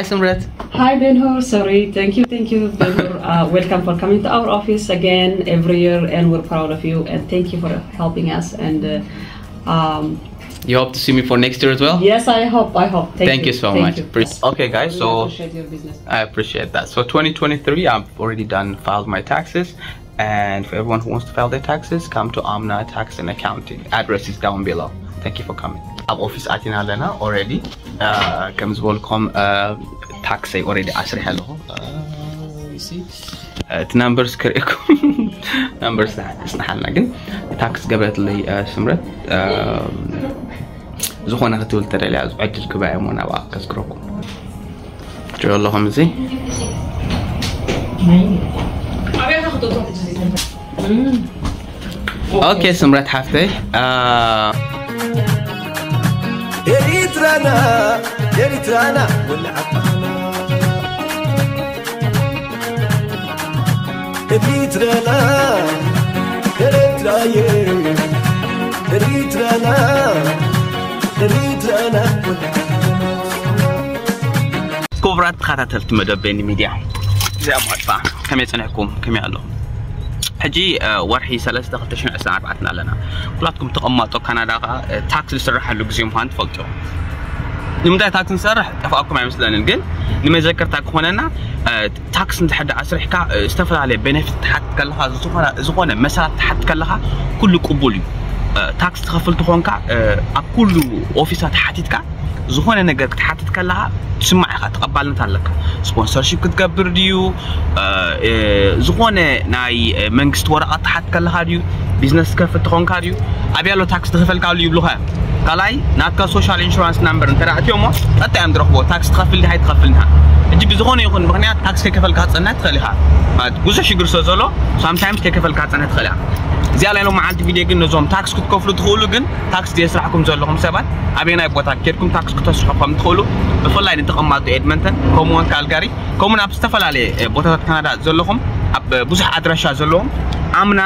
Hi, Simrat. Hi, Benhur. Sorry. Thank you, thank you, Benhur. Uh, welcome for coming to our office again every year, and we're proud of you. And thank you for helping us. And uh, um, You hope to see me for next year as well? Yes, I hope. I hope. Thank, Thank you so much. Pre- Okay, guys, so appreciate your business. I appreciate that. So twenty twenty-three, I've already done filed my taxes. And for everyone who wants to file their taxes, come to Amna Tax and Accounting. Address is down below. Thank you for coming. ኣብ ኦፊስ ኣቲና ኣለና already. ከም ዝበልኩም ታክሰይ already ኣስሪሐ ኣለኹ። እቲ numbers ክርእየኩም numbers ስንሓልና ግን ታክስ ገበረትለይ ስምረት ዝኾነ ክትብል ተደልያ ዕድል ክባየ ሞ ናብኣ ከዝክረኩም ጆ ኣለኹም እዚ ኦኬ ስምረት ሓፍተይ ኤሪትራና ኤሪትራና ወልዓ ኤሪትራና ኤሪትራየ ኤሪትራና ኤሪትራና ክቡራት ተኸታተልቲ መደብ ቤኒ ሚድያ እዚኣ ማጥፋ ከመይ ፀኒሕኩም ከመይ ኣለኹም ሕጂ ወርሒ ሰለስተ ክልተ ሽሕን ዕስራን ኣርባዕተን ኣለና ኩላትኩም ተቐማጦ ካናዳ ከዓ ታክስ ዝስርሓሉ ግዜ ምዃን ትፈልጡ ንምንታይ ታክስ ንሰርሕ ጠፋእኩም ኣይመስለንን ግን ንመዘከርታ ክኾነና ታክስ እንተሕደ ኣስሪሕካ ዝተፈላለየ ቤነፊት ትሓት ከለኻ ዝኾነ መሰላት ትሓት ከለኻ ኩሉ ቅቡል እዩ ታክስ ትኸፍል ትኾንካ ኣብ ኩሉ ኦፊሳት ሓቲትካ ዝኾነ ነገር ክትሓትት ከለኻ ትስማዕ ኢኻ ተቐባልነት ኣለካ ስፖንሰርሽፕ ክትገብር ድዩ ዝኾነ ናይ መንግስቲ ወረቐት ትሓት ከለኻ ድዩ ቢዝነስ ትከፍት ትኾንካ ድዩ ኣብያ ኣሎ ታክስ ትኸፈልካ ኣሎ ይብሉኻ ካልኣይ ናትካ ሶሻል ኢንሹራንስ ናምበር እንተ ኣእትዮሞ ቀጣ እዮም ዝረኽቦ ታክስ ትኸፍል ድሃይ ትኸፍል ድሃ እጂ ብዝኾነ ይኹን ምኽንያት ታክስ ከይከፈልካ ክፀንሕ ትኽእል ኢኻ ብዙሕ ሽግር ስለ ዘሎ ሳምታይምስ ከይከፈልካ ክፀንሕ ትኽእል ኢኻ እዚኣ ናይ ሎም መዓልቲ ቪድዮ ግን ነዞም ታክስ ክትከፍሉ ትኽእሉ ግን ታክስ ዘየስራሕኩም ዘለኹም ሰባት ኣበየናይ ቦታ ኬድኩም ታክስ ክተስርሑ ከም ትኽእሉ ብፍላይ ንተቐማጡ ኤድመንተን ከምኡውን ካልጋሪ ከምኡን ኣብ ዝተፈላለየ ቦታታት ካናዳ ዘለኹም ኣብ ብዙሕ ኣድራሻ ዘለዎም ኣምና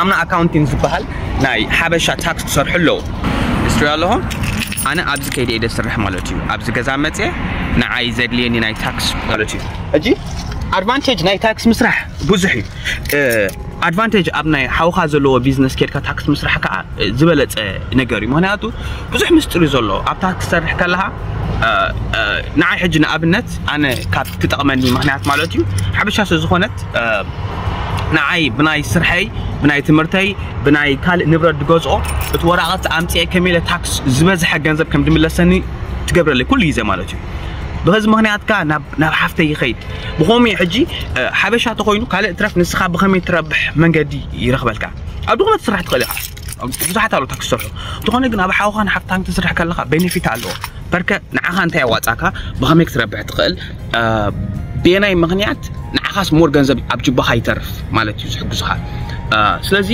ኣምና ኣካውንቲንግ ዝበሃል ናይ ሓበሻ ታክስ ትሰርሑ ኣለዉ ስትሪ ኣለኹም ኣነ ኣብዚ ከይደ ኢደ ስራሕ ማለት እዩ ኣብዚ ገዛ መፅየ ንዓይ ዘድልየኒ ናይ ታክስ ማለት እዩ ሕጂ ኣድቫንቴጅ ናይ ታክስ ምስራሕ ብዙሕ እዩ ኣድቫንቴጅ ኣብ ናይ ሓውኻ ዘለዎ ቢዝነስ ኬድካ ታክስ ምስራሕ ከዓ ዝበለፀ ነገር እዩ ምክንያቱ ብዙሕ ምስጢር እዩ ዘሎ ኣብ ታክስ ትሰርሕ ከለካ ንዓይ ሕጂ ንኣብነት ኣነ ካብ ትጠቕመኒ ምክንያት ማለት እዩ ሓበሻ ስለ ዝኾነት ንዓይ ብናይ ስርሐይ ብናይ ትምህርተይ ብናይ ካልእ ንብረት ዝገዝኦ እቲ ወረቐት ኣምፅኤ ከመይ ኢለ ታክስ ዝበዝሐ ገንዘብ ከም ዝምለሰኒ ትገብረለይ ኩሉ ግዜ ማለት እዩ ብኸዚ ምክንያት ከዓ ናብ ሓፍተይ ይኸይድ ብኸምኡ ሕጂ ሓበሻ ተኮይኑ ካልእ ትረፍ ንስኻ ብኸመይ ትረብሕ መንገዲ ይረኽበልካ ኣብ ድኹመት ስራሕ ትኽእል ኢኻ ብዙሓት ኣሎ ታክስ ዝሰርሑ እንተኾነ ግን ኣብ ሓውኻን ሓፍታን ትስራሕ ከለኻ ቤኔፊት ኣለዎ በርከ ንዓኻ እንታይ ያዋፃካ ብኸመይ ክትረብሕ ትኽእል ብየናይ ምኽንያት ንዓኻስ ሞር ገንዘብ ኣብ ጅባኻ ይተርፍ ማለት እዩ ዝሕግዝኻ ስለዚ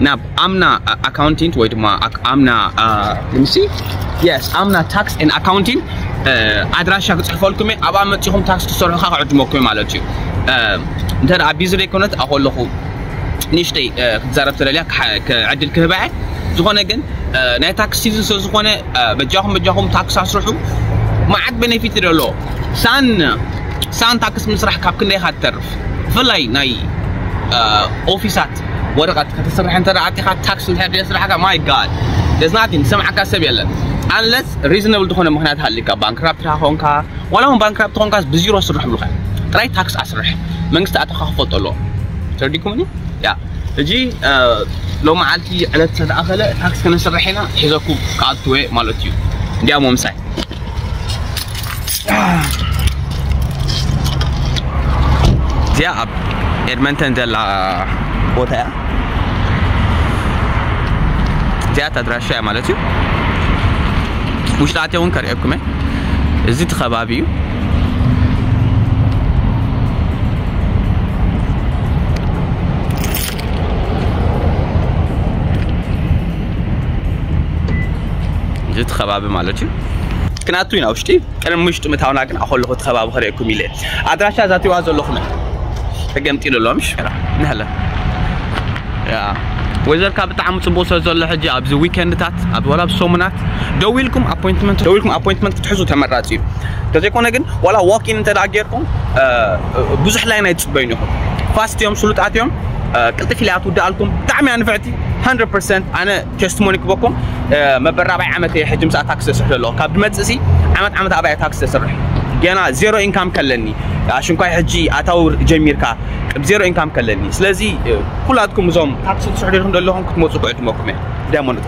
ናብ ኣምና ኣካውንቲንት ወይ ድማ ኣምና ልምሲ የስ ኣምና ታክስ ን ኣካውንቲንግ ኣድራሻ ክፅሕፈልኩም እየ ኣብኣ መፂኹም ታክስ ትሰርሑ ከዓ ክዕድመኩም ማለት እዩ እንተ ቢዚ ዘይኮነት ኣኸለኹ ንእሽተይ ክዛረብ ተደልያ ዕድል ክህባ እየ ዝኾነ ግን ናይ ታክስ ሲዝን ስለ ዝኾነ በጃኹም በጃኹም ታክስ ኣስርሑ መዓት ቤኔፊት ዶ ኣለዎ ሳን ሳን ታክስ ምስራሕ ካብ ክንደይ ኢኻ ትተርፍ ብፍላይ ናይ ኦፊሳት ወረቐት ከተስርሕ እንተ ኣቲኻ ታክስ እንድሕር ስራሕካ ማይ ጋድ ደዝናቲን ዝሰምዓካ ሰብ የለን ኣንለስ ሪዝነብል ዝኾነ ምክንያት ሃሊካ ባንክራፕት ኾንካ ዋላ እውን ባንክራፕት ኾንካስ ብዚሮ ስርሕ ብሉካ ጥራይ ታክስ ኣስርሕ መንግስቲ ኣተካ ክፈልጦ ኣለዎ ተረዲኩምኒ ያ እጂ ሎመዓልቲ ዕለት ዝተኣኸለ ታክስ ከነስርሕ ኢና ሒዘኩም ክኣትወ ማለት እዩ እንዲያሞ ምሳይ እዚኣ ኣብ ኤድመንተን ዘላ ቦታ እያ እዚኣ ኣድራሻ እያ ማለት እዩ ውሽጣ ኣትየ እውን ከርእየኩም እየ እዚ እቲ ከባቢ እዩ እዚ እቲ ከባቢ ማለት እዩ ክንኣቱ ኢና ውሽጢ ቅድሚ ውሽጢ ምታውና ግን ኣኸለኹ እቲ ከባቢ ክርእየኩም ኢለ ኣድራሻ ዛትዋ ዘለኹም ተገምጢሉ ኣሎ ምሽ ንህለ ያ ወይዘር ካብ ብጣዕሚ ጽቡቅ ስለ ዘሎ ሕጂ ኣብዚ ዊከንድታት ኣብ ዋላ ኣብ ሰሙናት ደዊልኩም ኣፖይንትመንት ደዊልኩም ኣፖይንትመንት ክትሕዙ ተመራጺ እዩ። ተዘይኮነ ግን ዋላ ዋክ ኢን እንተ ደኣ ጌርኩም ብዙሕ ላይን ኣይትጽበዩን ኢኹም። ፋስት እዮም፣ ስሉጣት እዮም። ቅልጥፍ ኢላ እያ ትውድኣልኩም። ብጣዕሚ እያ ንፍዕቲ። Hundred percent ኣነ ቴስቲሞኒ ክበኩም። መበል ራብዓይ ዓመት እየ ሕጂ ምስኣ ታክሲ ዘስርሕ ዘለኹ። ካብ ድመጽእ ሲ ዓመት ዓመት ኣብያ ታክሲ ዘስርሕ። ገና ዜሮ ኢንካም ከለኒ ኣሽንኳይ ሕጂ ኣታዊ ጀሚርካ ብ ዜሮ ኢንካም ከለኒ። ስለዚ ኩላትኩም እዞም ታክሲ ትስሕዱ ኢኹም ዘለኹም ክትመጹ ክዕድመኩም እየ። ደሞንተ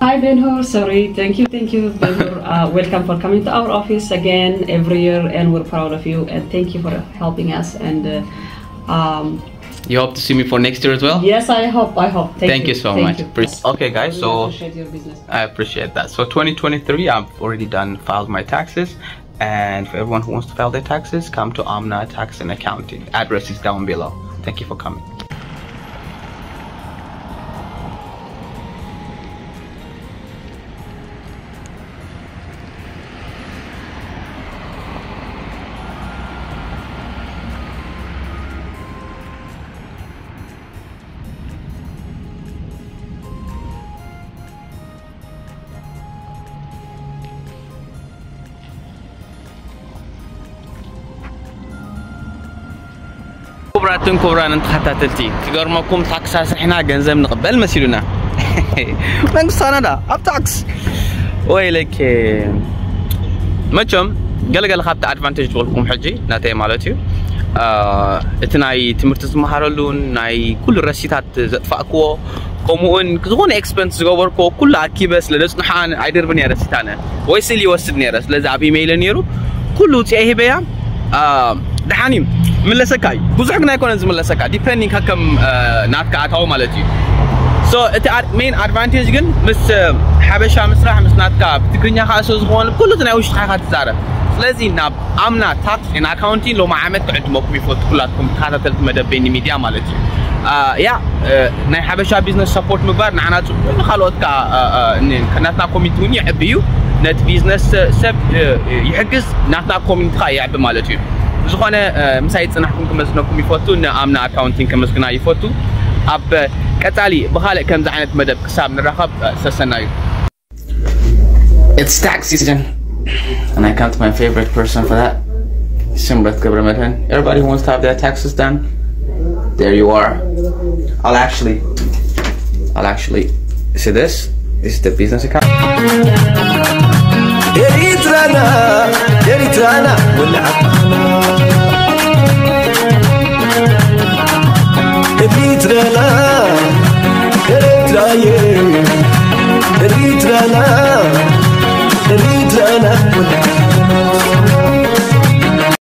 Hi Benhur, sorry. Thank you, thank you, Benhur. Uh, welcome for coming to our office again every year, and we're proud of you. And thank you for helping us. And uh, um, You hope to see me for next year as well? Yes, I hope. I hope. Thank, Thank you so Thank much. You. Pre- okay, guys, We so appreciate your business. I appreciate that. So twenty twenty-three, I've already done filed my taxes. And for everyone who wants to file their taxes, come to Amna Tax and Accounting. Address is down below. Thank you for coming. ክቡራትን ክቡራንን ተኸታተልቲ፣ ክገርመኩም ታክስ ኣስሪሕና ገንዘብ ንቕበል መሲሉና። መንግስቲ ካናዳ ኣብ ታክስ ወይ ለክ መቸም ገለገለ ካብቲ ኣድቫንቴጅ ዝበልኩም ሕጂ ናተይ ማለት እዩ። እቲ ናይ ትምህርቲ ዝመሃረሉን ናይ ኩሉ ረሲታት ዘጥፋእክዎ ከምኡውን ዝኾነ ኤክስፐንስ ዝገበርክዎ ኩሉ ኣኪበ ስለ ዘፅንሓ ኣይደርብን እየ ረሲታነ ወይ ስል ይወስድ ነይረ። ስለዚ ኣብ ኢመይለ ነይሩ ኩሉ ውፅአ ሂበያ። ደሓን እዩ ምለሰካ እዩ። ብዙሕ ግን ኣይኮነን ዝምለሰካ፣ ዲፐንዲንግ ከከም ናትካ ኣታዊ ማለት እዩ። So እቲ ሜን ኣድቫንቴጅ ግን ምስ ሓበሻ ምስራሕ ምስ ናትካ ብትግርኛ ከዓ ስለ ዝኾነ ኩሉ እቲ ናይ ውሽጥኻ ኢኻ ትዛረብ። ስለዚ ናብ ኣምና ታክስ ን ኣካውንቲንግ ሎሚ ዓመት ክዕድመኩም ይፈቱ ኩላትኩም ተኸታተልቲ መደብ ቤኒ ሚድያ ማለት እዩ። ያ ናይ ሓበሻ ቢዝነስ ሰፖርት ምግባር ንዓና ፅቡቅ ንካልኦት ከዓ ናትና ኮሚኒቲ እውን ይዕቢ እዩ። ነቲ ቢዝነስ ሰብ ይሕግዝ ናትና ኮሚኒቲ ከዓ ይዕቢ ማለት እዩ። ዝኾነ ምሳይ ፅናሕኩም ክመዝነኩም ይፈቱ። ንኣምና ኣካውንቲንግ ከመስግና ይፈቱ። ኣብ ቀፃሊ ብካልእ ከምዚ ዓይነት መደብ ክሳብ ንራኸብ ሰሰና እዩ። It's tax season, and I come to my favorite person for that. Simrat Gabramedhan. Everybody who wants to have their taxes done, there you are. I'll actually, I'll actually see this. This is the business account. ኤሪትራና ኤሪትራና ወላዓት ኤሪትራና ኤሪትራየ ኤሪትራና ኤሪትራና ወላዓት